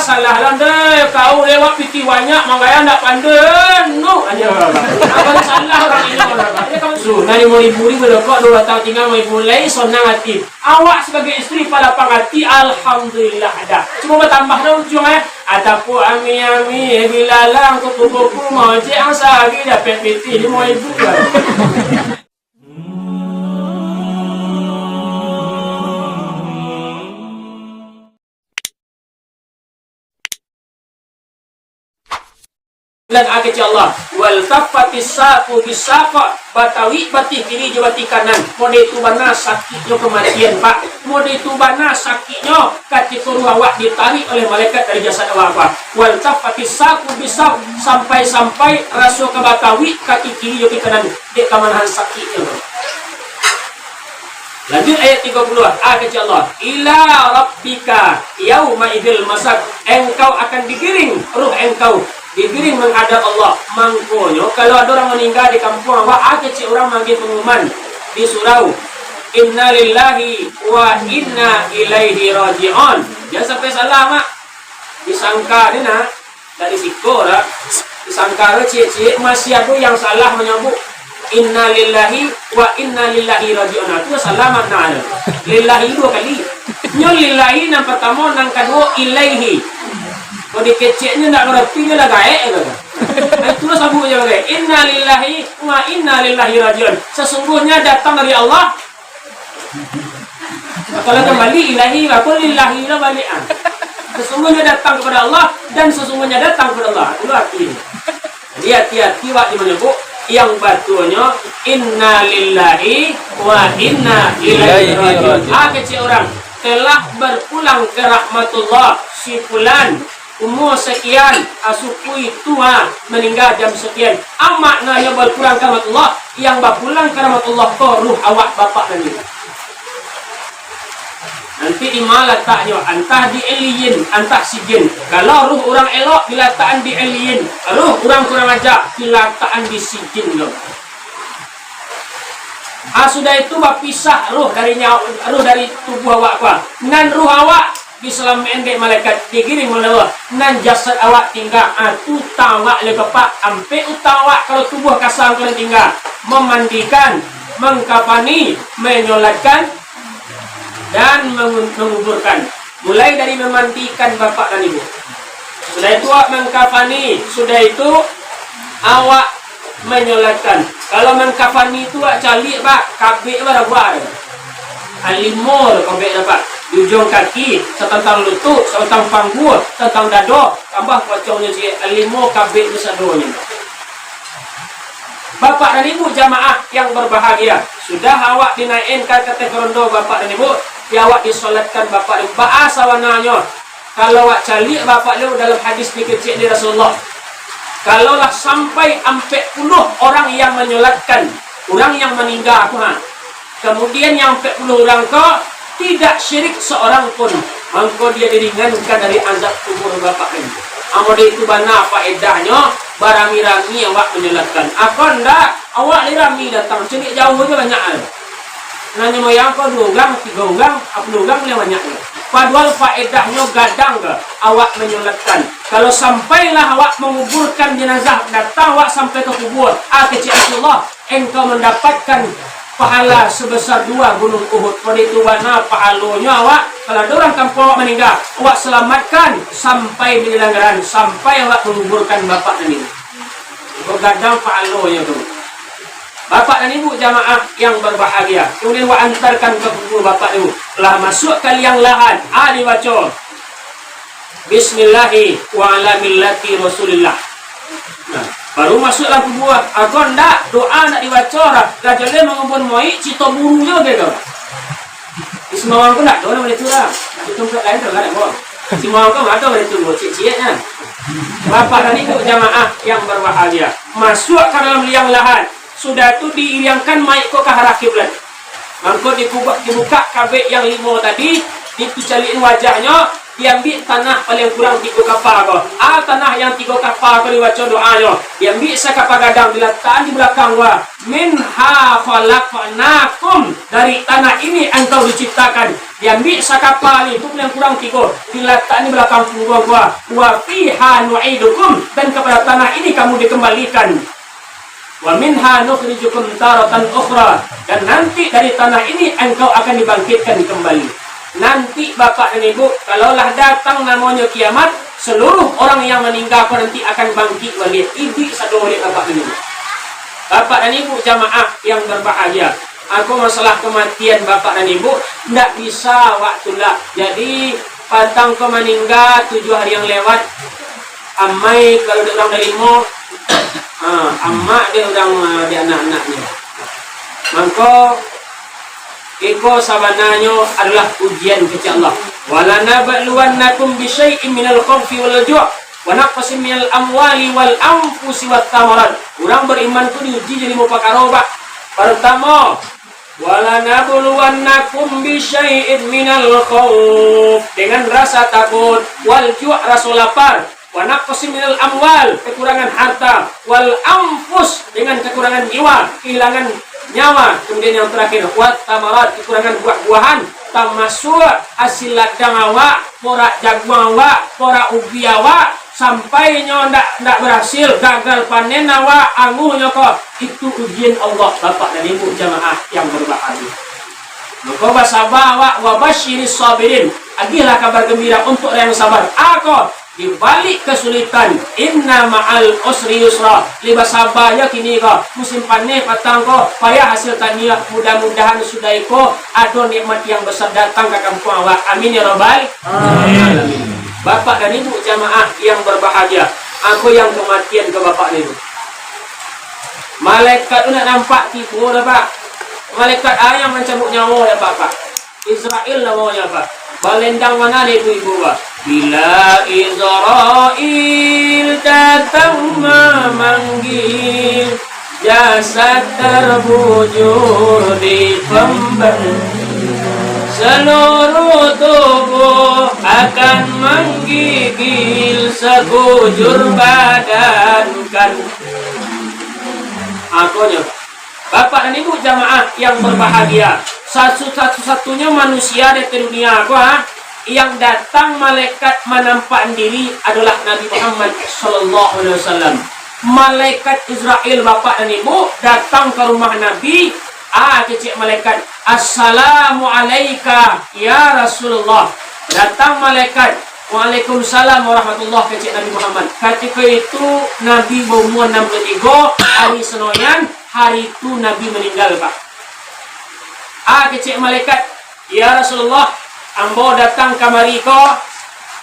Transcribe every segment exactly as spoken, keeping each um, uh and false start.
Salah lah, deh. Kau lewat pitih banyak, manggaya ndak pandai. No, aja. Apa salah orang ini, orang apa? Dia kau suruh, nah, lima ribu, lima ribu, kok dua batang tinggal, lima ribu, lai sonang hati. Awak sabagai isteri palapang hati, alhamdulillah ada. Cuma batambah dah ujuang, eh. Ataupun ami-ami, bilalang, kupu-kupu, mojek, ang sahari dapek pitih lima ribu lah. Bulan a kecil Allah, wal tafatis saqu bisaq, batawik batih kiri jo batih kanan, model tu bana sakiknyo kematian, Pak. Model tu bana sakiknyo katiko ruh awak ditarik oleh malaikat dari jasad awak, Pak. Wal tafatis saqu bisaq, sampai-sampai raso ka batawik kaki kiri jo kaki kanan, dek kamanahan sakiknyo, Pak. Lanjut ayat tiga puluh, a kecil Allah, ila rabbika yauma idzil masaq, engkau akan digiring, ruh engkau digiring menghadap Allah. Mangkonyo, kalau ado urang maningga di kampuang awak, a kecil urang maagiah pangumuman di surau, "Innalillahi wa inna ilaihi raji'un." Jan sampai salah, Mak. Disangka ni, nak. Dari siko dak, disangka ro ciek-ciek masih ado yang salah manyabuik innalillahi wa inna ilaihi raji'un. Nah, tu salah maknanyo. Lillahi duo kali. Nyo lillahi nan partamo, nan kaduo ilaihi. Kok dikeceknyo ndak ngarati, nyo lah gaek, gitu. Nah, itulah sabuiknyo bagai, innalillahi wa inna ilaihi raji'un. Sesungguhnya datang dari Allah, kalau kembali ilahi, lah pun lillahi lah baliak, ah. Sesungguhnya datang kepada Allah, dan sesungguhnya datang kepada Allah. Itu artinya. Jadi, hati-hati awak di manyabuik, yang batulnyo, innalillahi wa inna ilaihi raji'un. Ah, kecek urang, telah berpulang ke rahmatullah, si fulan, umur sekian, ah, suku itu, ah, meninggal jam sekian. Ah, maknanyo berpulang ka rahmatullah, yang bapulang ka rahmatullah ko ruh awak bapak nan ibu. Nanti di ma lataknyo, antah di Illiyin, antah Sijjin. Kalau ruh urang elok dilatakan di Illiyin, ruh urang kurang aja dilatakan di Sijjin tu. Ah, sudah itu bapisah ruh dari nyawa, ruh dari tubuh awak ko. Nan ruh awak disalamaik dek malaikat, digiring oleh Allah. Nan jasad awak tingga, ah, tu utang awak lai, Bapak. Ampek utang awak kalau tubuh kasa ko nan tingga. Memandikan, mengkafani, menyolatkan, dan mengu-, menguburkan. Mulai dari memandikan bapak dan ibu. Sudah itu awak mengkafani, sudah itu awak menyolatkan. Kalau mengkafani tu awak caliak, Pak, kabek barabuah. Alimo kabek, Pak. Di ujuang kaki, satantang lutuk, satantang panggua, satantang dado, tambah pocongnyo ciek, alimo kabek basadonyo. Bapak dan ibu jamaah yang berbahagia, sudah awak dinaikan ka ateh karondo bapak dan ibu, di awak disolatkan bapak dan ibu. Baa sabananyo, kalau awak caliak bapak lu dalam hadis dikecek di Rasulullah, kalau lah sampai ampek puluh orang yang menyolatkan urang yang maningga tu, ha, kemudian yang ampek puluh urang ko tidak syirik seorang pun, mangko dia diringankan dari azab kubur bapak ini. Amun itu bana faedahnyo, barami-rami awak manyolatkan. Apo ndak, awak lai rami datang, cilik jauah je banyak ai. Nan nyamoyang ko duo urang, tigo urang, apo urang lai banyak je. Padual faedahnyo gadang ke awak manyolatkan. Kalau sampailah awak manguburkan jenazah, datang awak sampai ka kubur, ah, kecek Rasulullah, engkau mendapatkan pahala sebesar dua gunung Uhud. Pado itu bana pahalonyo awak, kalau ado urang kampuang awak maningga, awak selamatkan sampai di langgaran, sampai awak menguburkan bapak dan ibu. Bagadang pahalonyo tu. Bapak dan ibu jamaah yang berbahagia, kemudian awak antarkan ka kubur bapak ibu. Lah masuk ka liang lahat, ah, dibaco, "Bismillahi wa ala millati Rasulillah." Nah, baru masuk dalam kubur, ago ndak, doa ndak dibaco dah. Lah jaleh mangubur moik, cito buru je bagai kau. Di Simawang ko ndak ado lah model tu lah. Di tempat lain tu lah ado. Simawang ko ado model tu, ciek-ciek kan. Bapak dan ibu jamaah yang berbahagia, masuk ka dalam liang lahat. Sudah tu diiriangkan maik ko ka arah kiblat. Mangko dikubak, dibukak kabek yang limo tadi, dipicaliakan wajahnyo, Diambiak tanah paling kurang tigo kapa ko. Ah, tanah yang tigo kapa ko dibaco doanyo. Diambiak sakapa gadang, dilatakkan di balakang ko. Minha khalaqnakum, dari tanah ini engkau diciptakan. Diambiak sakapa ni, tu paling kurang tigo, dilatakkan di balakang pungguang ko. Wa fiha nu'idukum, dan kepada tanah ini kamu dikembalikan. Wa minha nukhrijukum taratan ukhra, dan nanti dari tanah ini engkau akan dibangkitkan kembali. Nanti, Bapak dan Ibu, kalau lah datang namonyo kiamat, seluruh orang yang maningga ko nanti akan bangkit baliak, iduik sado baliak, Bapak dan Ibu. Bapak dan Ibu jamaah yang berbahagia, aku masalah kematian Bapak dan Ibu, ndak bisa awak tulak. Jadi, patang ko maningga, tujuh hari yang lewat, amai kalau dek urang dari limo, ah, amak dek urang, ah, dek anak-anaknyo. Mangko, iko sabananyo adalah ujian kecek Allah. "Walanabluwannakum bisyai'im minal khaufi wal ju', wa naqsim minal amwali wal anfusi wat thamarat." Urang bariman tu diuji jo limo pakaro, Pak. Partamo, "Walanabluwannakum bisyai'im minal khauf," dengan rasa takut, "wal ju'," raso lapar, "wa naqsim minal amwal," kekurangan harta, "wal anfus," dengan kekurangan jiwa, kehilangan nyawa, kemudian yang terakhir, "wat thamarat," kekurangan buah-buahan, tamasuak hasil ladang awak, porak jaguang awak, porak ubi awak, sampai nyo ndak, ndak barasil, gagal panen awak, anguhnyo ko, itu ujian Allah, Bapak dan Ibu jamaah yang berbahagia. Mangko basaba awak, wa basyiris sabirin, agiahlah kabar gembira untuk urang yang sabar. Ako, di balik kesulitan, inna ma'al usri yusra, lai basaba jo kini ko, musim paneh patang ko, payah hasil taniak, mudah-mudahan sudah iko, ado nikmat yang besar datang ka kampuang awak. Amin ya rabbal alamin. Bapak dan Ibu jamaah yang berbahagia, apo yang kematian ka Bapak dan Ibu? Malaikat tu ndak nampak tibo doh, Pak. Malaikat a yang mancabuik nyawo dek Bapak. Izrail namonyo, Pak. Balendang mano dek ibu-ibu, Pak? Bila Izrail datang memanggil, jasad terbujur di pembelah. Seluruh tubuh akan menggigil, sekujur badan kan. Akonyo, Bapak dan Ibu jamaah yang berbahagia, satu-satu-satunya manusia di dunia ko, ha, yang datang malaikat manampakkan diri adalah Nabi Muhammad sallallahu alaihi wasallam. Malaikat Izrail, Bapak dan Ibu, datang ka rumah Nabi, ah, kecek malaikat, "Assalamu alaika, ya Rasulullah." Datang malaikat, "Waalaikumsalam warahmatullah," kecek Nabi Muhammad. Katiko itu Nabi baumua anam puluah tigo, hari Senoyan, hari tu Nabi maninggal, Pak. Ah, kecek malaikat, "Ya Rasulullah, ambo datang kamari ko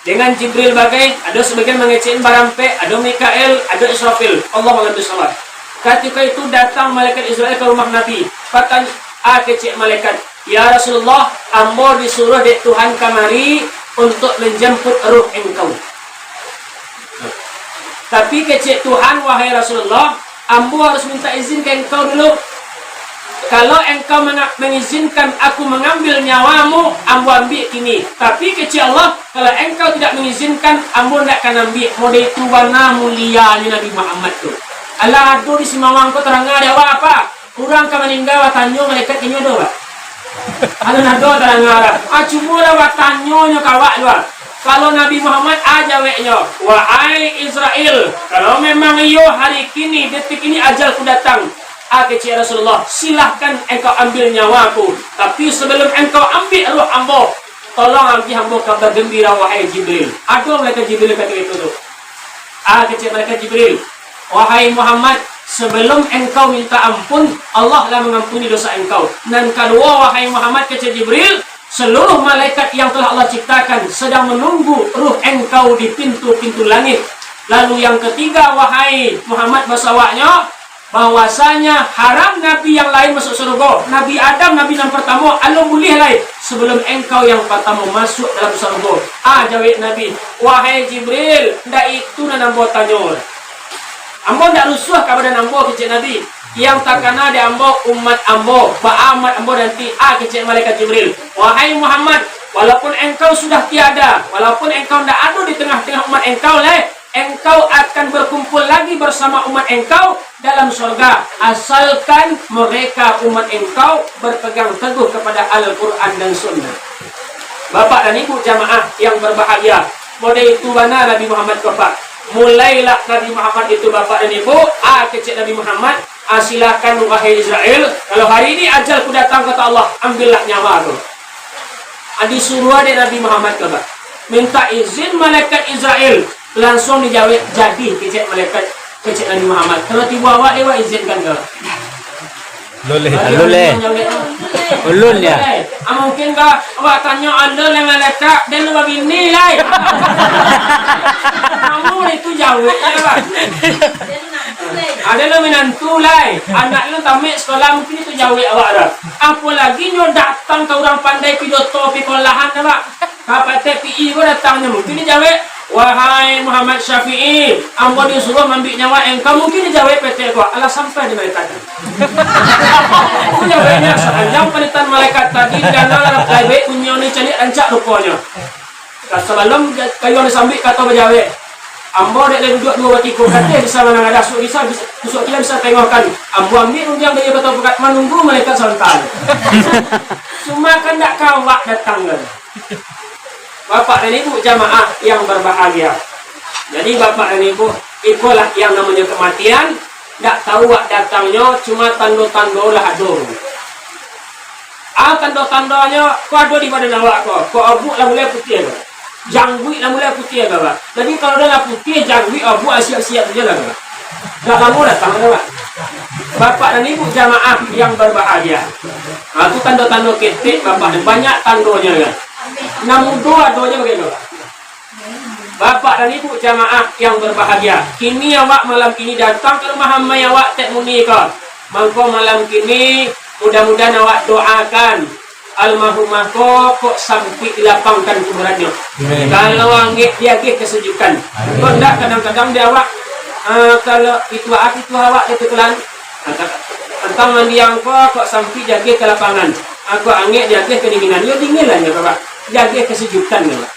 dengan Jibril bagai, ado sabagian mangecek barampek, ado Mikail, ado Israfil. Allah mangandung sabar." Katiko itu datang malaikat Izrail ka rumah Nabi. Patanya, ah, kecek malaikat, "Ya Rasulullah, ambo disuruh dek Tuhan kamari untuk menjemput ruh engkau." Tapi kecek Tuhan, "Wahai Rasulullah, ambo harus minta izin ka engkau dulu. Kalau engkau manga-, mengizinkan aku mengambil nyawamu, ambo ambiak kini. Tapi," kecek Allah, "kalau engkau tidak mengizinkan, ambo ndak akan ambiak." Model itu bana mulianyo Nabi Muhammad tu. Alah, ado di Simawang ko taranga dek awak, Pak? Urang ka maningga batanyo, malaikat inyo ado, Pak? Alun ado taranga, Pak. Ah, cuma lah batanyo nyo ka awak tu, Pak. Kalau Nabi Muhammad, ah, jaweknyo, "Wahai Izrail, kalau memang iyo hari kini, detik ini ajalku datang, ah, kecek Rasulullah, silahkan engkau ambil nyawaku. Tapi sebelum engkau ambiak ruh ambo, tolong agiah ambo kabar gembira, wahai Jibril." Ado malaikat Jibril katiko itu tu. Ah, kecek malaikat Jibril, "Wahai Muhammad, sebelum engkau minta ampun, Allah lah mangampuni dosa engkau. Nan kaduo, wahai Muhammad," kecek Jibril, "seluruh malaikat yang telah Allah ciptakan sedang menunggu ruh engkau di pintu-pintu langit. Lalu yang ketiga, wahai Muhammad," baso awaknyo, "bahwasanya haram nabi yang lain masuk surga. Nabi Adam, nabi nan partamo, alun buliah lai sebelum engkau yang partamo masuk dalam surga." Ah, jawek Nabi, "Wahai Jibril, ndak itu nan ambo tanyo. Ambo ndak rusuah ka badan ambo," kecek Nabi. "Yang takana di ambo umat ambo, baa umat ambo nanti," ah, kecek malaikat Jibril. "Wahai Muhammad, Walaupun engkau sudah tiada, walaupun engkau ndak ado di tengah-tengah umat engkau lai, engkau akan berkumpul lagi bersama umat engkau dalam sorga, asalkan mereka umat engkau berpegang teguh kepada Al-Quran dan Sunnah. Bapak dan Ibu jamaah yang berbahagia, model itu bana Nabi Muhammad ko, Pak. Mulailah Nabi Muhammad itu, Bapak dan Ibu, ah, kecek Nabi Muhammad, ah, silakan, wahai Israel, kalau hari ini ajalku datang, kata Allah, ambillah nyawa tu. Ah, disuruah dek Nabi Muhammad ko, Pak. Minta izin malaikat Israel, langsung dijawek, jadi, kecek malaikat, kecek Nabi Muhammad. Kalau tibo awak, dia awak izinkan ko. Luleh, luleh. Ulun ya. Ah, mungkin ko awak tanyo, "Alun lai malaikat, den lo babini lai." Kamu itu jawek ya, Pak. Ado lo minantu lai, anak lo tamat sekolah, mungkin itu jawek awak dah. Apolagi nyo datang ka urang pandai pidato, pikolahan dah, Pak. Ka P T P I ko datangnyo, mungkin dijawek, "Wahai Muhammad Syafi'i, ambo disuruah maambiak nyawa engkau." Mungkin dijawek P T ko, "Alah sampai di malaikat." Itu jaweknyo, sapanjang panitahan malaikat tadi, di dalam lah jawek, bunyi ni caliak rancak ruponyo. Ka sabalum kayu disambuik, kato bajawek, "Ambo dek lai duduak duo batiko, kateh bisa manangadah, suok bisa, bisa, suok kila bisa tangokan. Ambo ambiak rundiang dari Batu Pukat, manunggu malaikat sabanta." Cuma kan ndak ka awak datang kan. Bapak dan Ibu jamaah yang berbahagia. Jadi, Bapak dan Ibu, ikolah yang namanya kematian, ndak tahu wak datangnyo, cuma tando-tando lah ado. Ah, tando-tandonyo, ko ado di badan awak ko, ko abuak lah mulai putiah ko. Jangguik lah mulai putiah ko, Pak. Jadi, kalau dah lah putiah, jangguik, abuak, siap-siap sajo lah, Pak. Ndak lamo datang ado, Pak. Bapak dan Ibu jamaah yang berbahagia. Ah, tu tando-tando ketek, Bapak, banyak tandonyo kan. Nan mudo adonyo bagai tu, Pak. Bapak dan Ibu jamaah yang berbahagia, kini awak malam kini datang ka rumah amai awak Tek Muni ko. Mangko malam kini, mudah-mudahan awak doakan almarhumah ko, kok sampik dilapangkan kuburannyo. Amin. Kalau angek, diagih kesejukan. Amin. Kok ndak, kadang-kadang di awak, ah, kalau itu, ah, itu awak kebetulan, ah, antang mandiang ko, kok sampik diagih kalapangan. Ah, kok angek, diagih kedinginan. Yo, dingin lah nyo, Bapak. Diagih kesejukan nyo, Pak.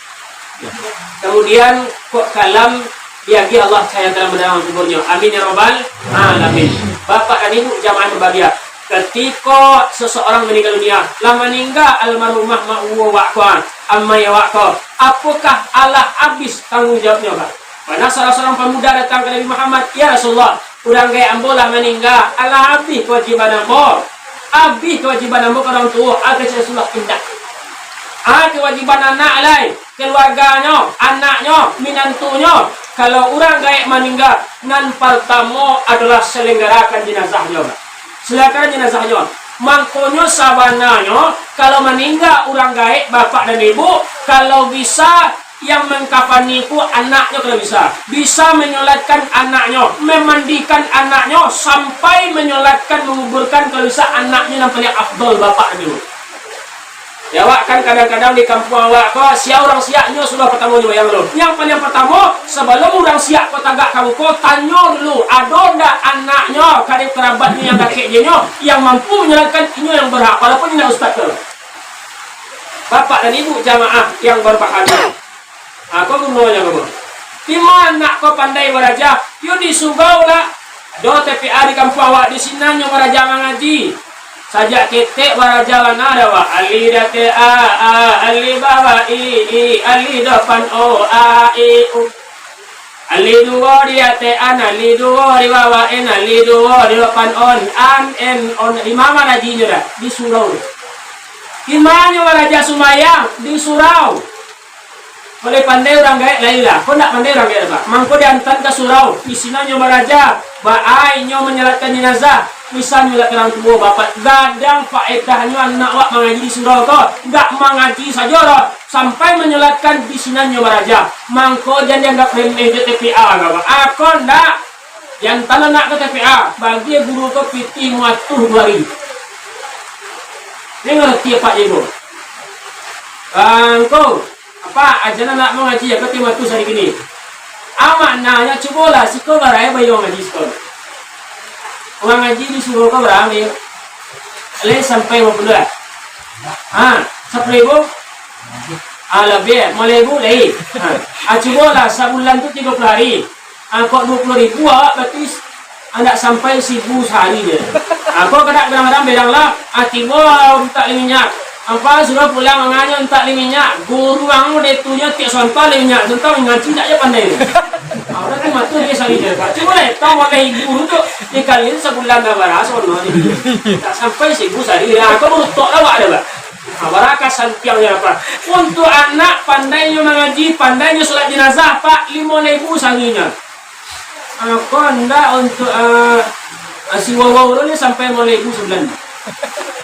Kemudian, kok kalam diagih Allah cahaya terang benderang kuburnyo. Amin ya rabbal alamin. Bapak dan Ibu jamaah berbahagia, ketika seseorang meninggal dunia, lah maninggal almarhumah mak uwo awak ko, amai awak ko, apokah alah abih tanggung jawabnyo, Pak? Pernah salah seorang pemuda datang ka Nabi Muhammad, "Ya Rasulullah, urang gaek ambo lah maninggal, alah abih kewajiban ambo. Abih kewajiban ambo ka urang tuo." Kecek Rasulullah, "Indak. Ah, kewajiban anak lai, keluarganyo, anaknyo, minantunyo. Kalau urang gaek maninggal, nan partamo adolah selenggarakan jenazahnyo, Pak. Selenggarakan jenazahnyo." Mangkonyo sabananyo, kalau maninggal urang gaek, bapak dan ibu, kalau bisa, yang mangkafani ko anaknyo kalau bisa. Bisa manyolatkan anaknyo, mamandikan anaknyo, sampai manyolatkan, manguburkan kalau bisa anaknyo nan paling afdol, bapak dan ibu. Ya, awak kan kadang-kadang di kampuang awak ko, sia urang siaknyo sudah partamo sumbayang tu. Yang paling partamo, sabalum urang siak ko tagak ka muko, tanyo dulu, ado ndak anaknyo, karib karabatnyo yang dakek jenyo, yang mampu manyolatkan, inyo yang berhak, walaupun indak ustaz tu. Bapak dan ibu jamaah yang berbahagia. Ha, ko gunonyo ko. Di ma anak ko pandai baraja, yo di surau lah. Do T P A di kampuang awak, di sinan nyo baraja mangaji. Sajak ketek baraja bana dek awak. Alif di ateh a, a, alif bawah i, i, alif dapan o, a, e, u. Alif duo di ateh an, alif duo di bawah en, alif duo di dapan on, an, en, on. Di ma mangaji nyo dah? Di surau. Di ma nyo baraja sumbayang? Di surau. Kalau pandai urang gaek, lain lah. Ko ndak pandai urang gaek, Pak. Mangko diantan ka surau. Di sinan nyo baraja. Baa inyo manyolatkan jenazah. Bisa nyolatkan urang tuo, bapak. Gadang faedahnyo anak awak mangaji di surau ko. Ndak mangaji sajo doh. Sampai manyolatkan di sinan nyo baraja. Mangko jan dianggap remeh jo T P A ko, Pak. Ako ndak. Diantan anak ko T P A. Bagi guru ko pitih muatuh duo ari. Ni ngarati apak je ko. Angko. Apak, aja anak mangaji, aku timo tu sari kini. Ah, maknanyo, cubolah, siko bara bayo ngaji siko. Urang ngaji di surau ko bara, Mak? Lai sampai limo puluah, ah? Ha, sapuluah ribu? Ah, labiah, limo ribu lai. Ah, ah, cubolah, sabulan tu tigo puluah hari. Ah, kok duo puluah ribu awak, barati s-, andak sampai saribu sahari je. Ah, kok kadak kadang-kadang bedang lah. Ah, tibo mintak lai minyak. Apa suruah pulang manganyo mintak lai minyak. Guru ang dek tu nyo tiok sonto lai minyak. Sonto ngaji dak je pandai. Ah, urang tu matuah dia sahari je, Pak. Cubolah, tong oleh guru tu dikali sabulan dah bara, sono je. Tak sampai saribu sahari. Ah, kok baru tok lah awak dah, Pak. Ha, bara ka santiangnyo apa? Untuak anak pandainyo mangaji, pandainyo solat jenazah, Pak, limo ribu saharinyo. Ha, ko ndak untuak, eh, si Wawa urang ni sampai limo ribu sabulan.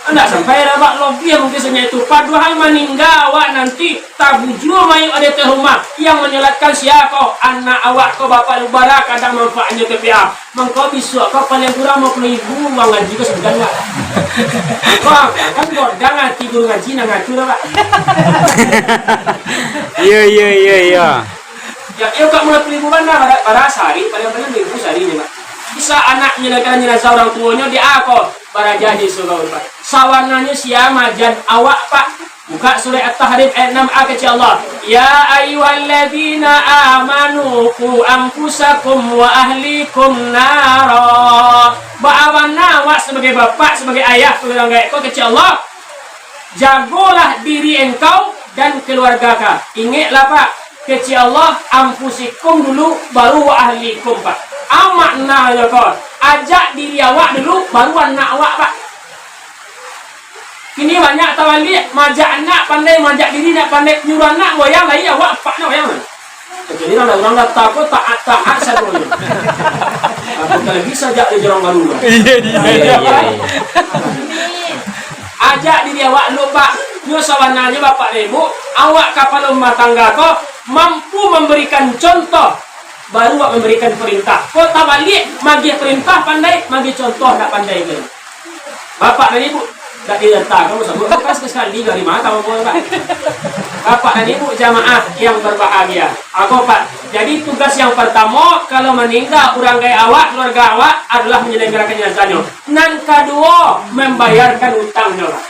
Ndak sampai lah, Pak, lobiah mungkin sabanyak itu. Padohal maningga awak nanti, tabujua mayik di ateh rumah, yang manyolatkan sia ko? Anak awak ko, bapak lu bara kadang manfaatnyo T P A. Mangko bisuak ko paliang kurang limo puluah ribu uang ngaji ko sabulan, Pak. Mangko, kan godang ati guru ngaji nan ngacu tu, Pak. Iyo, iyo, iyo, iyo. Yo, iyo, Pak, limo puluah ribu bana, bara, bara sahari, paliang-paliang limo ribu sahari nyo, Pak. Bisa anak manyolatkan jenazah urang tuonyo, di a ko, baraja di surau, Pak. Sawananyo sia majan awak, Pak. Buka Surah At-Tahrim ayat anam a, kecek Allah, "Ya ayyuhalladzina amanu qu anfusakum wa ahlikum nara." Baa bana awak sabagai bapak, sabagai ayah, sabagai urang gaek ko, kecek Allah, jagolah diri engkau dan keluarga ka. Ingeklah, Pak, kecek Allah, anfusikum dulu, baru wa ahlikum, Pak. A maknanyo ko, ajak diri awak dulu, baru anak awak, Pak. Kini banyak tabaliak, maajak anak pandai, maajak diri ndak pandai, nyuruah anak goyang, lai awak apak nyo goyang. Jadi, kalau urang datang ko taat-taat sadonyo. Apo kalau bisa jak di jorong baru. Iya, iya, iya, iya. Ajak diri awak dulu, Pak. Nyo sabananyo, Bapak dan Ibu, awak kapalo rumah tangga ko mampu mambarikan contoh, baru awak mambarikan parintah. Ko tabaliak, magiah parintah pandai, magiah contoh ndak pandai ko. Bapak dan Ibu, dak dirata kamu sabut, bukan sekali dari mata kamu buat, Pak. Bapak dan Ibu jamaah yang berbahagia. Apo, Pak? Jadi, tugas yang pertamo, kalau maningga urang gaek awak, keluarga awak, adalah menyelenggarakan jenazahnya. Nan kaduo, membayarkan utangnyo, Pak.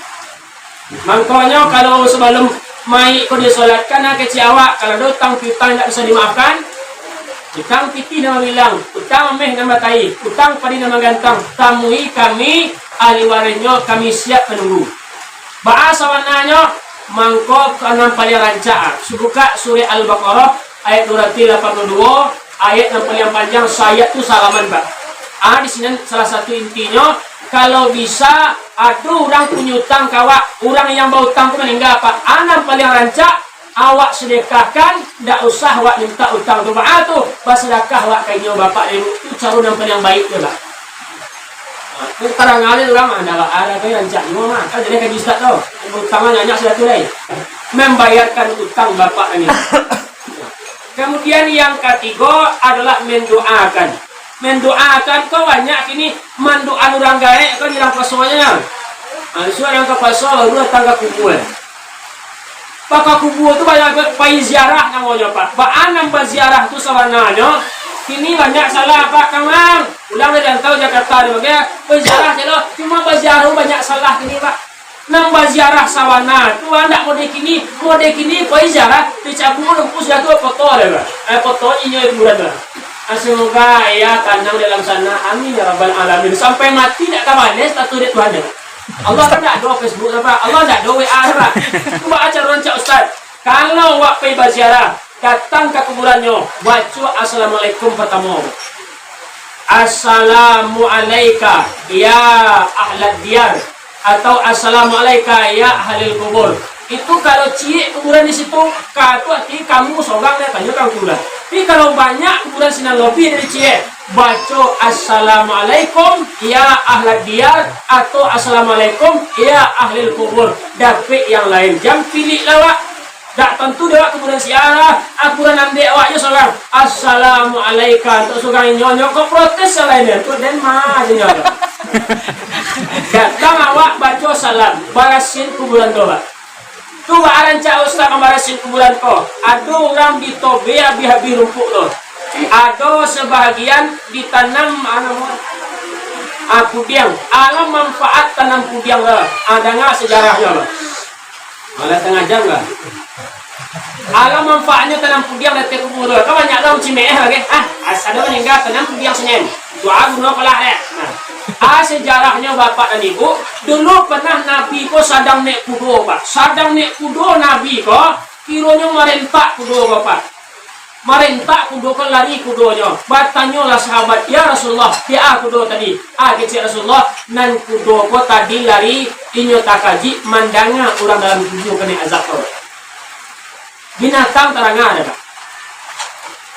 Mangkonyo, kalau sabalum mayik ko disolatkan, nah, kecek awak, kalau ado utang piutang indak bisa dimaafkan, utang pitih nan babilang, utang ameh nan batai, utang padi nan bagantang, tamui kami, ahli warihnyo, kami siap manunggu. Baa sabananyo? Mangko ka nan paliang rancak, ah, bukak Surah Al-Baqarah ayat duo ratuih lapan puluah duo, ayat nan paliang panjang, saayat tu salaman, Pak. Ah, di sinan salah satu intinyo, kalau bisa, ado urang punyo utang ka awak, urang yang bautang tu maningga, Pak. Ah, nan paliang rancak, awak sadekahkan, ndak usah awak mintak utang tu. Baa tu? Basadakah awak ka inyo, Bapak, tu caro nan paliang baik tu, Pak. Ah, tu tarang aja urang, ah, ndak baa lah tu, rancak juo mah. Kan jadi kaji ustaz tu. Utang lah banyak sudah tu, lai. Membayarkan utang bapak ni. Kemudian yang katigo adalah mendoakan. Mendoakan ko banyak kini, mandoakan urang gaek ko di dalam puasonyo. Ha, sudah dalam puaso, baru datang ka kubua. Pak, ka kubua tu banyak pai ziarah namonyo, Pak. Baa nan baziarah tu sabananyo? Kini banyak salah, Pak, kamang. Pulang dari rantau Jakarta ni, bagai baziarah je lo. Cuma baziarah tu banyak salah kini, Pak. Nan baziarah sabana tu, ah, ndak model kini, model kini pai ziarah, dicabuik lumpur sudah tu, foto deh, Pak. Eh, foto inyo di kuburan tu. Ah, semoga ia tenang dalam sana. Amin ya rabbal alamin. Sampai mati ndak tabaleh status dek Tuhan deh. Allah kan ndak ado Facebook, Pak. Allah ndak ado W A, Pak. Cubo aja rancak, Ustaz. Kalau awak pai baziarah, datang ka kuburannyo, baco assalamualaikum partamo. Assalamu alaika ya ahlad diyar, atau assalamu alaika ya ahlil kubur. Itu kalau ciek kuburan di situ, ka tu arti kamu sorang, dia tanyo ka kuburan. Tapi kalau banyak kuburan sinan lobih dari ciek, baco assalamualaikum ya ahlad diyar atau assalamualaikum ya ahlil kubur. Dapek yang lain, jan pilik lah awak. Dak tantu dek awak kuburan sia lah. Ah, kuburan andek awak je sorang. Assalamualaikum. Untuk surang inyo, nyo kok protes yang lain tu, den mah je nyo. Datang awak baco salam, barasin kuburan tu, Pak. Tu baa rancak ustaz mambarasin kuburan ko. Ado urang di tobe abih-abih rumpuik tu. Ado sabahagian ditanam, ah, namo, ah, pudiang. Alah manfaat tanam pudiang tu. Ah, danga sejarahnyo tu. Malah tangah jam lah. Alah manfaatnyo tanam pudiang di ateh kubua tu. Kan banyak urang cimeeh lagi. Ah, asa ado maningga tanam pudiang Senen. Doa guno apolah dek. Nah. Ah, sejarahnyo bapak dan ibu, dulu pernah Nabi ko sadang naik kudo, Pak. Sadang naik kudo Nabi ko, kironyo marentak kudo ko, Pak. Marentak kudo ko, lari kudonyo. Batanyolah sahabat, "Ya Rasulullah, piak a kudo tadi?" Ah, kecek Rasulullah, "Nan kudo ko tadi lari, inyo takajik mandanga urang dalam kubua kanai azab ko." Binatang taranga ado, Pak.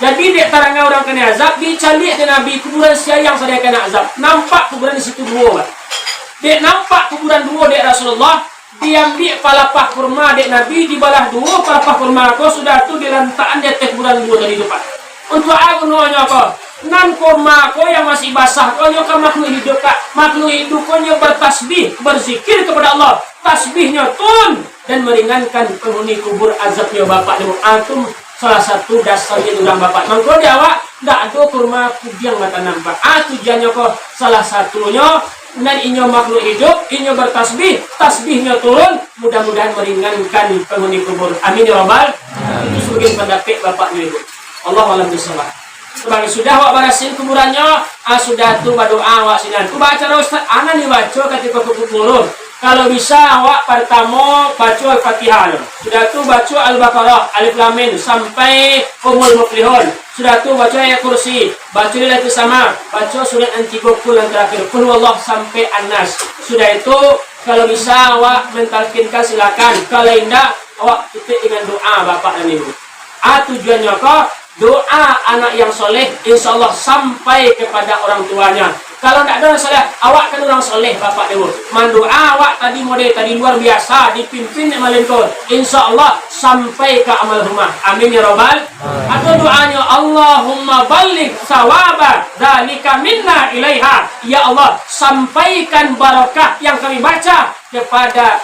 Jadi, dek taranga urang kanai azab, dicaliak dek Nabi kuburan sia yang sadang kanai azab. Nampak kuburan di situ duo, Pak. Dek nampak kuburan duo dek Rasulullah, diambiak palapah kurma dek Nabi, dibalah duo palapah kurma ko, sudah tu dilantakan di ateh kuburan duo tadi tu, Pak. Untuak a gunonyo ko? Nan kurma ko yang masih basah ko, nyo ka makhluk hiduik, Pak. Makhluk hiduik ko nyo bertasbih, berzikir kepada Allah. Tasbihnyo turun dan meringankan penghuni kubur azabnyo, Bapak, nyo. A tu salah satu dasarnyo urang, Bapak. Mangko di awak ndak ado kurma pudiang batanam, Pak. A tujuannyo ko, salah satunyo, nan inyo makhluk hiduik, inyo bertasbih, tasbihnyo turun, mudah-mudahan meringankan penghuni kubur. Amin ya rabbal. Itu sebagai pendapat Bapak nyo, Ibu. Allahu a'lam bishawab. Sebagai sudah awak barasiahan kuburannyo, ah, sudah tu badoa awak sinan. Tu baco ustaz, anan dibaco katiko kubur. Kalau bisa awak partamo baco Al-Fatihah dulu. Sudah tu baco Al-Baqarah, Alif Lam Mim, sampai Humul Muflihun. Sudah tu baco Ayat Kursi, baco Lailatul Sama, baco surat nan tigo puluh nan terakhir, Qul Huwallah sampai An-Nas. Sudah itu, kalau bisa awak mentalkinkan, silakan. Kalau indak, awak tutup dengan doa, Bapak dan Ibu. Ah, tujuannyo ko, doa anak yang soleh, insya Allah sampai kepada orang tuanya. Kalau ndak ado orang soleh, awak kan orang soleh, Bapak Ibu. Mandoa awak tadi model tadi luar biasa, dipimpin dek malin ko. Insya Allah sampai ka almarhumah. Amin ya rabbal. Atau doanyo, "Allahumma balligh sawaba dzalika minna ilaiha." Ya Allah, sampaikan barakah yang kami baca kepada,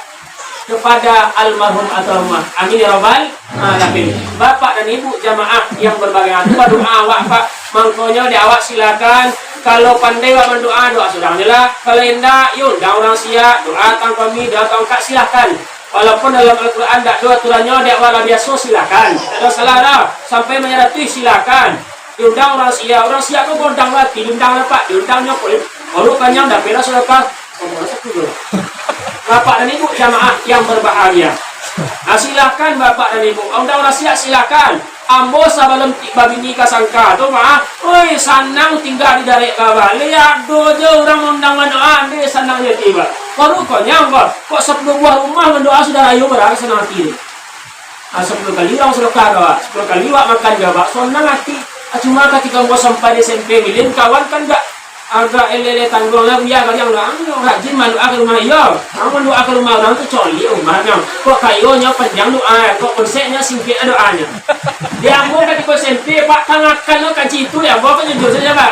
kepada almarhum atau almarhumah. Amin ya rabbal alamin. Bapak dan ibu jamaah yang berbahagia, tu badoa awak, Pak. Mangkonyo di awak silakan, kalau pandai awak mandoa, doa surang je lah. Kalau indak, yo undang urang siak, doa tang kami, doa tang kak, silakan. Walaupun dalam Al-Quran ndak ado aturannyo, dek awak lah biaso, silakan. Ndak ado salah doh. Sampai manyaratuih, silakan. Diundang urang siak, urang siak tu godang lah, diundang lah, Pak, diundangnyo kok. Baru kanyang, dapek lah sadakah. Oh, masa tu dulu. Bapak dan Ibu jamaah yang berbahagia. Nah, silakan Bapak dan Ibu. Undang urang siak, silakan. Ambo sabalum ti-, babini ka sangka tu, Pak, oi, sanang tingga di darek ka baleh, ado je urang undang mandoa, ande sanangnyo tibo. Baru konyang, Pak. Kok sapuluah buah rumah mandoa sudah rayo, bara sanang ati tu. Ah, sapuluah kali urang sadakah ka awak, sapuluah kali awak makan jo awak, sonang ati. Ah, cuma katiko ambo sampai di S M P Milin, kawan kan agak, agak eleh-eleh tangguang lah, buya kalian lah, ah, rajin mandoa ka rumah, iyo. Ah, mandoa ka rumah urang tu coliak umahnyo. Kok kayonyo panjang doa, kok bonseknyo singkek doanyo. Di ambo katiko S M P, Pak, tangakan lo kaji tu, di ambo kan jujur sajo, Pak.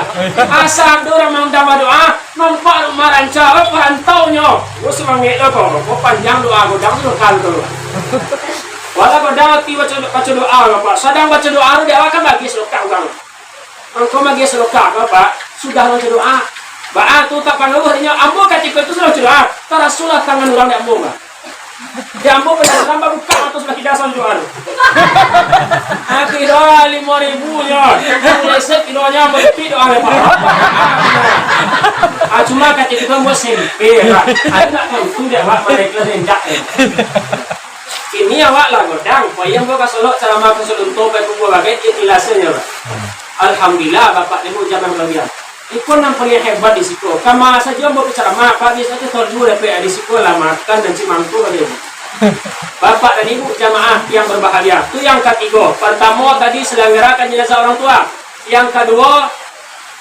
Asa ado urang maundang badoa, nampak rumah rancak, oh, parantaunyo. Oh, samangek lo kok, kok panjang doa, godang tu kan tu. Walau godang ati baco, baco doa, Bapak. Sadang baco doa tu, di awak kan bagi sadakah urang. Mangko bagi sadakah, Bapak. Sudah baco doa. Baa tu tak pangaruh dinyo. Ambo katiko tu sudah baco doa. Tarasolah tangan urang di ambo, Pak. Di ambo pernah tambah buka atau sudah tidak sama doa tu. Akhirnya lima ribu nyo. Leset kironyo ambo tepi doa, Pak. Ah, cuma katiko tu ambo S M P, Pak. Aku nak tahu tu dia, Pak, mereka renjak. Kini awak lah godang, payah ambo ka Solok, ceramah ka Solok, untuak pai kubua bagai, ikhlasnyo, Pak. Alhamdulillah, Bapak Ibu jamaah bahagia. Iko nan paling hebat di siko. Kama sajo ambo baceramah, Pak, biasonyo tolu dapek di siko lah, makan nan cimangko bagai. Bapak dan Ibu jamaah yang berbahagia. Tu yang katigo. Pertamo tadi selenggarakan jenazah orang tua. Yang kaduo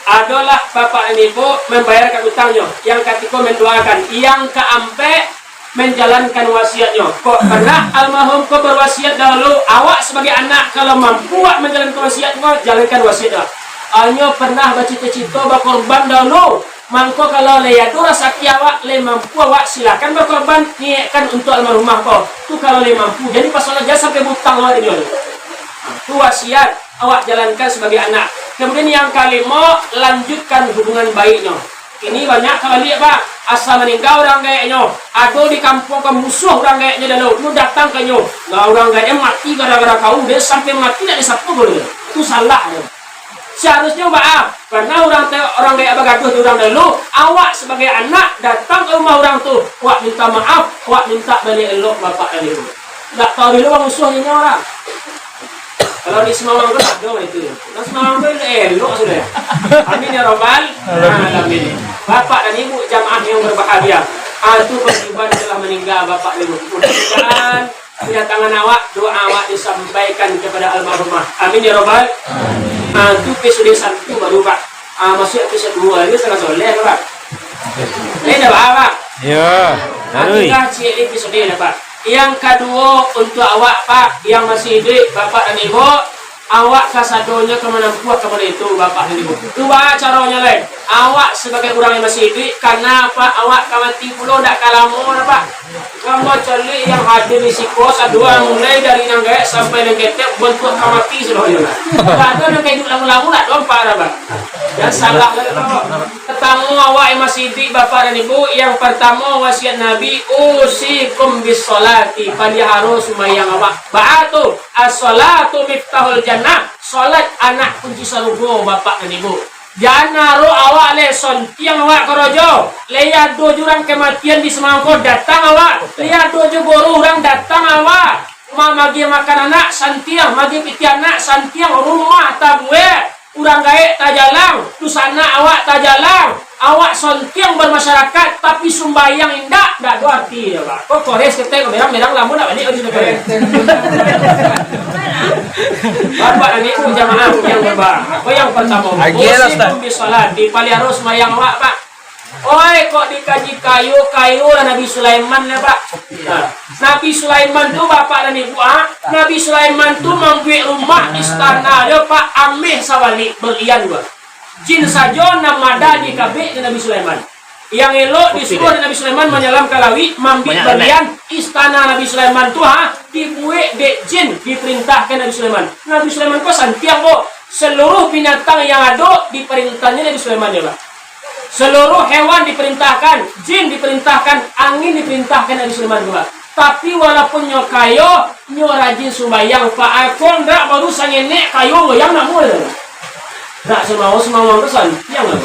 adolah Bapak dan Ibu membayarkan utangnyo. Yang katigo mendoakan. Yang kaampek menjalankan wasiatnyo. Kok pernah almarhum ko berwasiat dahulu, awak sebagai anak, kalau mampu awak menjalankan wasiat ko, jalankan wasiat awak. Inyo pernah bacito-cito bakorban dahulu, mangko kalau lai ado rasaki awak, lai mampu awak, silakan bakorban, niaikkan untuak almarhumah ko. Tu kalau lai mampu, jadi pasolah jan sampai butang awak dinyo tu. Tu wasiat awak jalankan sebagai anak. Kemudian yang kalimo, lanjutkan hubungan baiknyo. Kini banyak tabaliak, Pak. Asa maningga urang gaeknyo, ado di kampuang ko musuah urang gaeknyo dulu, nu datang ka inyo. Lah, urang gaeknyo mati gara-gara kau, dek sampai mati ndak disapo dulu. Itu salah tu. Saharusnyo baa, karena urang te-, urang gaek bagaduah di urang dulu, awak sabagai anak datang ka rumah urang tu, awak minta maaf, awak minta baliak elok bapak dan ibu. Ndak tau dulu urang musuah inyo lah. Kalau di Semamang tu ado itu. Nah, Semamang tu elok sudah. Amin ya rabbal alamin. Bapak dan ibu jamaah yang berbahagia. Ah, tu kewajiban telah meninggal bapak dan ibu. Mudah-mudahan kedatangan awak, doa awak disampaikan kepada almarhumah. Amin ya rabbal. Ah, tu episode satu baru, Pak. Ah, masuk episode dua ni sangat soleh, Pak. Eh, dah faham, Pak? Ya. Ah, tinggal cik episode dah, Pak. Yang kaduo, untuk awak, Pak, yang masih hiduik, bapak dan ibu, awak kasadonyo ka manampuah ka bana itu, bapak dan ibu. Tu baa caronyo lai. Awak sabagai urang yang masih hiduik, karano, Pak, awak ka mati pulo ndak ka lamo dah, Pak. Kama caliak yang hadir di siko sadonyo, mulai dari nan gaek sampai nan ketek, bantuak ka mati sadonyo. Ndak ado nan ka hiduik lamo-lamo, ndak ado, Pak, dah, Pak. Yang salah lah, Pak. Partamo, awak yang masih hiduik, bapak dan ibu, yang partamo wasiat Nabi, "Usikum bis-sholati," paliharo sumbayang awak. Baa tu? "As-sholatu miftahul jannah," solat anak kunci sarugo, bapak dan ibu. Jan aro awak lai sontiang awak korojo, lai ado jo urang kamatian di Semangko, datang awak, lai ado jo guru urang, datang awak. Ma-, magiah makan anak, santiang, magiah pitih anak, santiang, rumah tabuek, urang gaek tajalang, dunsanak awak tajalang, awak sontiang bermasyarakat, tapi sumbayang indak, ndak ado arti, ya, Pak. Kok kores ketek, berang-berang, lamo ndak baliak, di sini kores. Bapak dan ibu jamaah yang berbahagia, yang pertama, Agiah lah, Ustaz. Usikum bis-sholati, dipaliharo sumbayang awak, Pak. Oi, kok dikaji kayo, kayo lah Nabi Sulaiman lah, Pak. Nah, Nabi Sulaiman tu, bapak dan ibu, ah, Nabi Sulaiman tu mambuek rumah istana dia, Pak, ameh sabalik, berlian, Pak. Jin sajo nan mada dikabek dek Nabi Sulaiman. Yang elok disuruah dek Nabi Sulaiman manyalam ka lauik, mambuek berlian, istana Nabi Sulaiman tu, ha, dibuek dek jin, diperintahkan Nabi Sulaiman. Nabi Sulaiman ko santiang ko, seluruh binatang yang ado diperintahnya Nabi Sulaiman, ya, Pak. Seluruh hewan diperintahkan, jin diperintahkan, angin diperintahkan Nabi Sulaiman tu, Pak. Tapi walaupun nyo kayo, nyo rajin sumbayang, Pak, ako ndak baru sangenek kayo goyang nak mul. Ndak sumawang-sumawang tu santiang lah.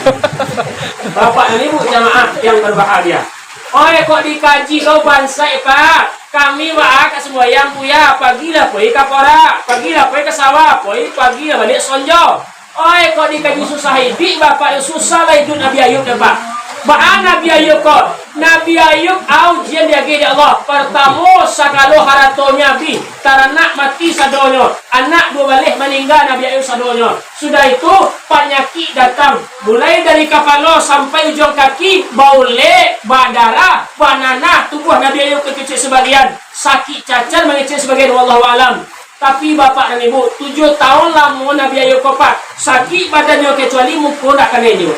Bapak dan ibu jamaah yang berbahagia. Oi, kok dikaji kau bansaik, Pak? Kami, Pak, ka sumbayang, Buya, pagilah poi ka porak, pagilah poi ka sawah, poi, pagilah baliak sonjo. Oi, kok dikaji susah iduik, Bapak, yo susah lah iduik Nabi Ayub, Bapak. Baa Nabi Ayub ko? Nabi Ayub, au ujian diagiah dek Allah. Partamo, sagalo haratonyo abih, taranak mati sadonyo, anak duo baleh maningga Nabi Ayub sadonyo. Sudah itu, panyakik datang, mulai dari kapalo sampai ujuang kaki, baulek, badarah, bananah, tubuah Nabi Ayub kecek sabagian, sakik cacar mangecek sabagian, wallahu alam. Tapi bapak dan ibu, tujuah taun lamo Nabi Ayub ko, Pak, sakik badannyo, kecuali muko ndak kanai juo.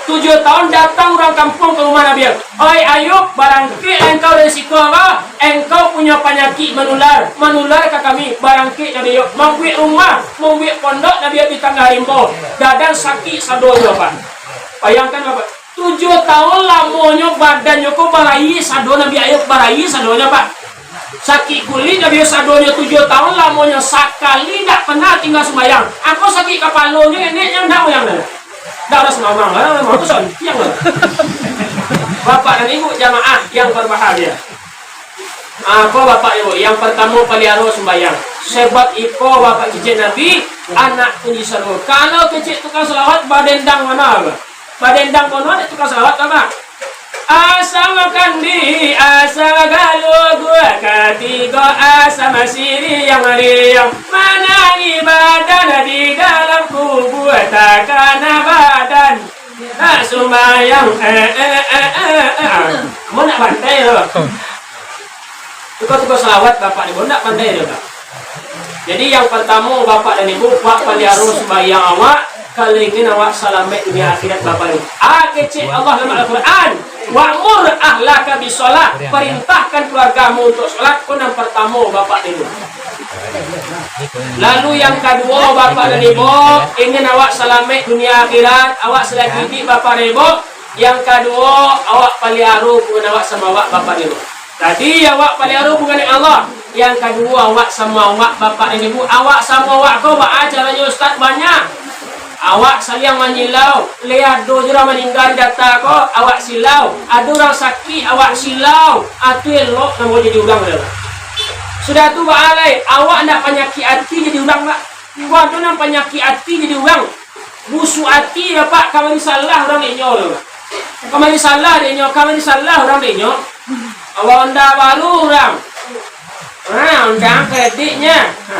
Tujuah taun datang urang kampuang ka rumah Nabi Ayub, "Oi Ayub, barangkeklah engkau dari siko, Abah. Engkau punyo panyakik manular, manular ka kami. Barangkek Nabi Ayub, mambuek rumah, mambuek pondok Nabi Ayub di tangah rimbo. Dadan sakik sadonyo, Pak." Bayangkan, Bapak, tujuah taun lamonyo badannyo ko baraia sado, Nabi Ayub baraia sadonyo, Pak. Sakik kulik Nabi Ayub sadonyo tujuah taun lamonyo, sakali ndak pernah tingga sumbayang. Ako sakik kapalonyo, neneknyo ndak goyang doh. Ndak ado sumamang, ah, mau tu santiang lah. Bapak dan ibu jamaah yang berbahagia. Ako bapak ibu, yang partamo paliharo sumbayang. Sabab iko bapak kecek Nabi, anak kunci sarugo. Kalau kecek tukang salawat, badendang mano, Abah? Badendang kono dek tukang salawat, Abah. Asa makan di, asa galugua, katigo asa masiriang-riang, manangi badan di dalam kubua, takana badan nak sumbayang. Eh, eh, eh, eh, eh. Kamu nak pandai tu. Tukang-tukang salawat bapak ibu, ndak pandai doh, Pak. Jadi, yang partamo, bapak dan ibu, Pak, paliharo sumbayang awak, kalau ingin awak salamaik dunia akhirat, bapak ibu. Ah, kecek Allah dalam Al-Quran, "Wa'mur ahlaka bisholah," perintahkan keluargamu untuk sholat, ko nan partamo, bapak dan ibu. Lalu yang kaduo, bapak dan ibu, ingin awak salamaik dunia akhirat, awak salagi iduik, bapak dan ibu, Yang kaduo, awak paliaro hubungan awak samo awak bapak ibu. Tadi awak paliaro hubungan dengan Allah. Yang kaduo, awak samo awak bapak dan ibu. Awak samo awak ko baa caronyo, Ustaz? Banyak. Awak saliang manyilau. Lai ado jo urang maningga di data ko, awak silau. Ado urang sakik, awak silau. Ah, tu elok namo jadi urang tu. Sudah tu baa lai, awak ndak panyakik ati jadi urang, Pak. Wah, tu nan panyakik ati jadi urang. Busuak ati, Bapak, kamari salah urang dek nyo tu. Kamari salah dek nyo, kamari salah urang dek nyo. Awa onda baru urang. Ha, onda kreditnyo. Ha.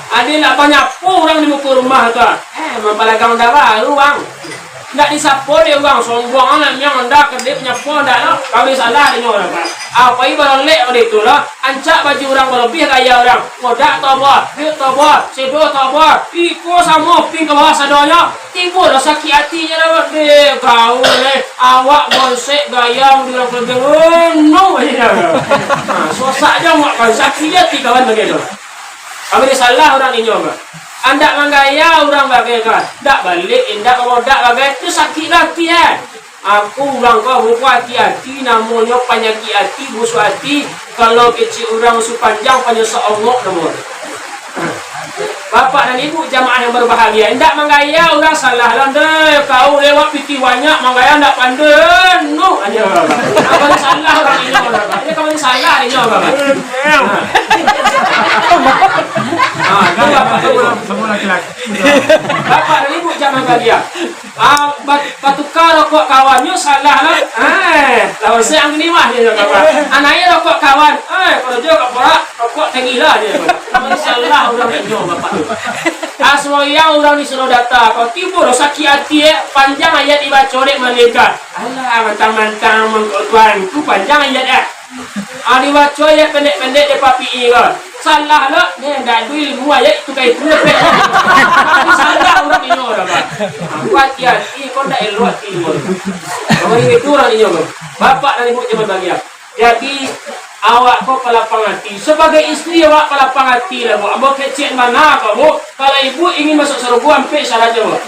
Ado lah banyapo urang di muko rumah tu. Eh, mampalagang onda baru, Bang. Ndak disapo dek urang, sombong anak miang onda kredit nyapo ndak lo. Kamari salah dek nyo urang, Pak. Apo i barolek ode tu lo. Ancak baju urang balabiah gaya urang. Kodak toboh, piuk toboh, sedo toboh, iko samo pin ka bawah sadonyo. Tibo lah sakik atinyo dah, deh, kau, eh, awak bonsek gaya di urang keluarga, ngono aja dah. Ha, sosak je awak kan, sakik je ati kawan bagai tu. Kami ni salah urang inyo mah. Andak manggaya urang bagai kan. Dak balik, indak komodak bagai, tu sakik lah ati, eh. Aku urang ko, buko ati-ati, namonyo panyakik ati, busuak ati. Kalau kecek urang supanjang, panjang saongok namonyo. Bapak dan ibu jamaah yang berbahagia, indak manggaya urang salah lah, ndeh. Kau lewat pitih banyak, manggaya ndak pandai, no, aja. Kawan salah urang inyo, urang. Ini kawan salah inyo, urang. Ha. Ha, kan bapak dan ibu. Semua laki-laki. Bapak dan ibu jamaah bahagia. Ah, bat-, batuka rokok kawannyo salah lah. Eh, lawan se ang ni mah, je kawan. Anaknyo rokok kawan. Eh, kalau dia kat porak, rokok tinggi lah dia. Kawan salah urang inyo, bapak tu. Ah, sembahyang urang di Surau Data. Kau tibo dah sakik ati, eh. Panjang ayat dibaco dek malaikat. Alah, mantang-mantang mangko tuan. Tu panjang ayat, eh. Ah, dibaco ayat pendek-pendek dek Pak P I ko. Salah lo, nyo ndak ado ilmu ayat itu ka itu lepek. Salah urang inyo dah, Pak. Aku hati-hati, kau ndak elok hati inyo. Kau ingat itu urang inyo ko. Bapak dan ibu jamaah bahagia. Jadi, awak ko palapang ati. Sebagai istri, awak palapang ati lah, Bu. Ambo kecek mano ko, Bu? Kalau ibu ingin masuk surga, ampek syaratnyo, Bu.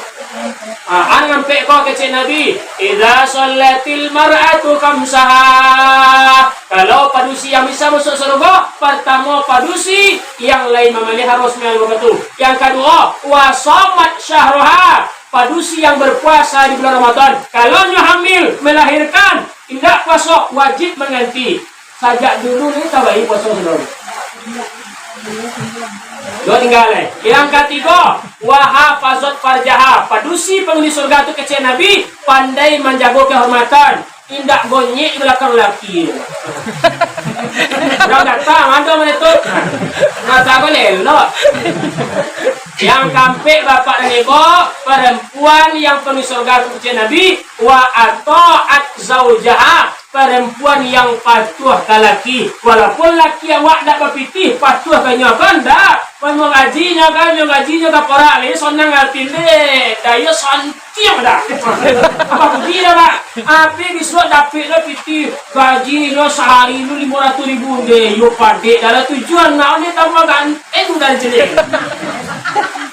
Ah, ang ampek ko kecek Nabi, "Idza shallatil mar'atu khamsaha." Kalau padusi yang bisa masuk surga, partamo padusi yang lai mamaliharo sumbayang limo wakatu. Yang kaduo, "Wa shamat syahraha." Padusi yang berpuasa di bulan Ramadan. Kalau nyo hamil, melahirkan, indak puaso, wajib mangganti. Sajak dulu ni tabai puaso sudah. Duo tingga lai. Yang katigo, "Wa hafazat farjaha." Padusi panghuni surga tu kecek Nabi, pandai manjago kehormatan, indak gonyek di balakang laki. Urang datang, ado mano tu? Mata ko lelok. Yang kaampek, bapak dan ibu, perempuan yang panghuni surga tu kecek Nabi, "Wa ata'at zaujaha." Perempuan yang patuah ka laki, walaupun laki awak dak bapitih, patuah ka inyo kan dak? Pai mangajinyo kan, mangajinyo ka porak lai, sonang ati dek, dayo santiang dak? Apa budi dah, Pak? Api bisuak dapek dah pitih, gajinyo sahari tu limo ratuih ribu deh, yo padek dah lah tujuan nak ni tambah kan, eh tu dah jeling.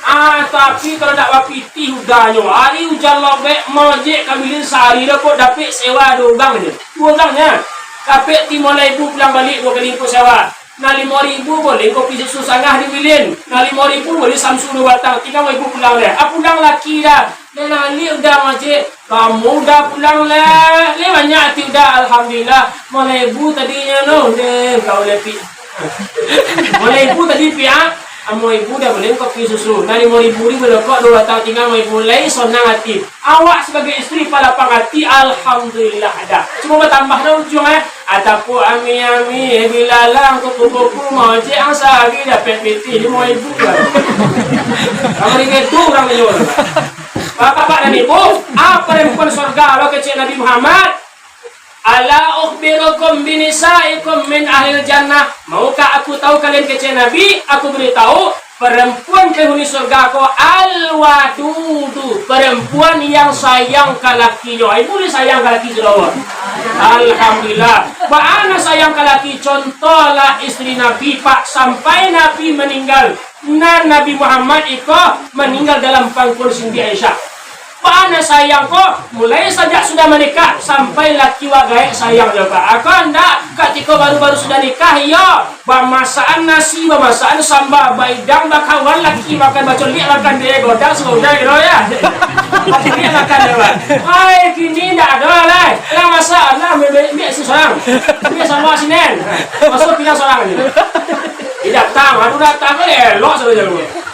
Ah, tapi kalau dak bapitih udahnyo, hari ujan lobek, mojek ka bilin sahari dah kok dapek sewa duo urang je. Duo urang nyo. Dapek limo ribu pulang balik duo kali ongkos sewa. Nah, limo ribu boleh kopi susu sangah di bilin. Nah, limo ribu boleh Samsu duo batang. Tigo ribu pulang deh. Ah, pulang laki dah. Dah nalik udah mojek. Kamu dah pulang lah. Ni banyak ati udah. Alhamdulillah. Limo ribu tadinyo no. Deh, kau lepi. Limo ribu tadi, Pi, ah. Limo ribu dah boleh kopi susu. Nah, limo ribu ni boleh kok duo batang tigo ribu. Lai sonang ati. Awak sabagai istri palapang ati, alhamdulillah dah. Cuma batambah dah ujuang, eh. Atapu ami-ami, eh, bilalang kupu-kupu, mojek ang sahari dapek pitih limo ribu lah. Kamu ingat tu urang inyo. Bapak-bapak dan ibu, ah, perempuan surga lo kecek Nabi Muhammad. "Ala ukhbirukum binisaikum min ahlil jannah?" Maukah aku tahu kalian kecek Nabi? Aku beri tahu, perempuan penghuni surga ko al-wadudu, perempuan yang sayang ka lakinyo. Ibu ni sayang ka laki sudah, Bu? Alhamdulillah. Baa nan sayang ka laki, contohlah istri Nabi, Pak, sampai Nabi meninggal. Nah, Nabi Muhammad iko meninggal dalam pangkuan Siti Aisyah. Bana sayang ko, mulai sajak sudah manikah, sampai laki wak gaek sayang jo kak. Ako ndak, katiko baru-baru sudah nikah, iyo, bamasakan nasi, bamasakan samba, baidang, bakawan laki, makan bacoliak, makan dek godang, sudah kiro ya. Bacoliak makan dewa. Ai, kini ndak ado lai. Lah masalah, ambiak, ambiak si sorang. Ambiak samba sinen. Masuk pinang sorang ni. Ih, datang, aduh datang, elok sajo jalan.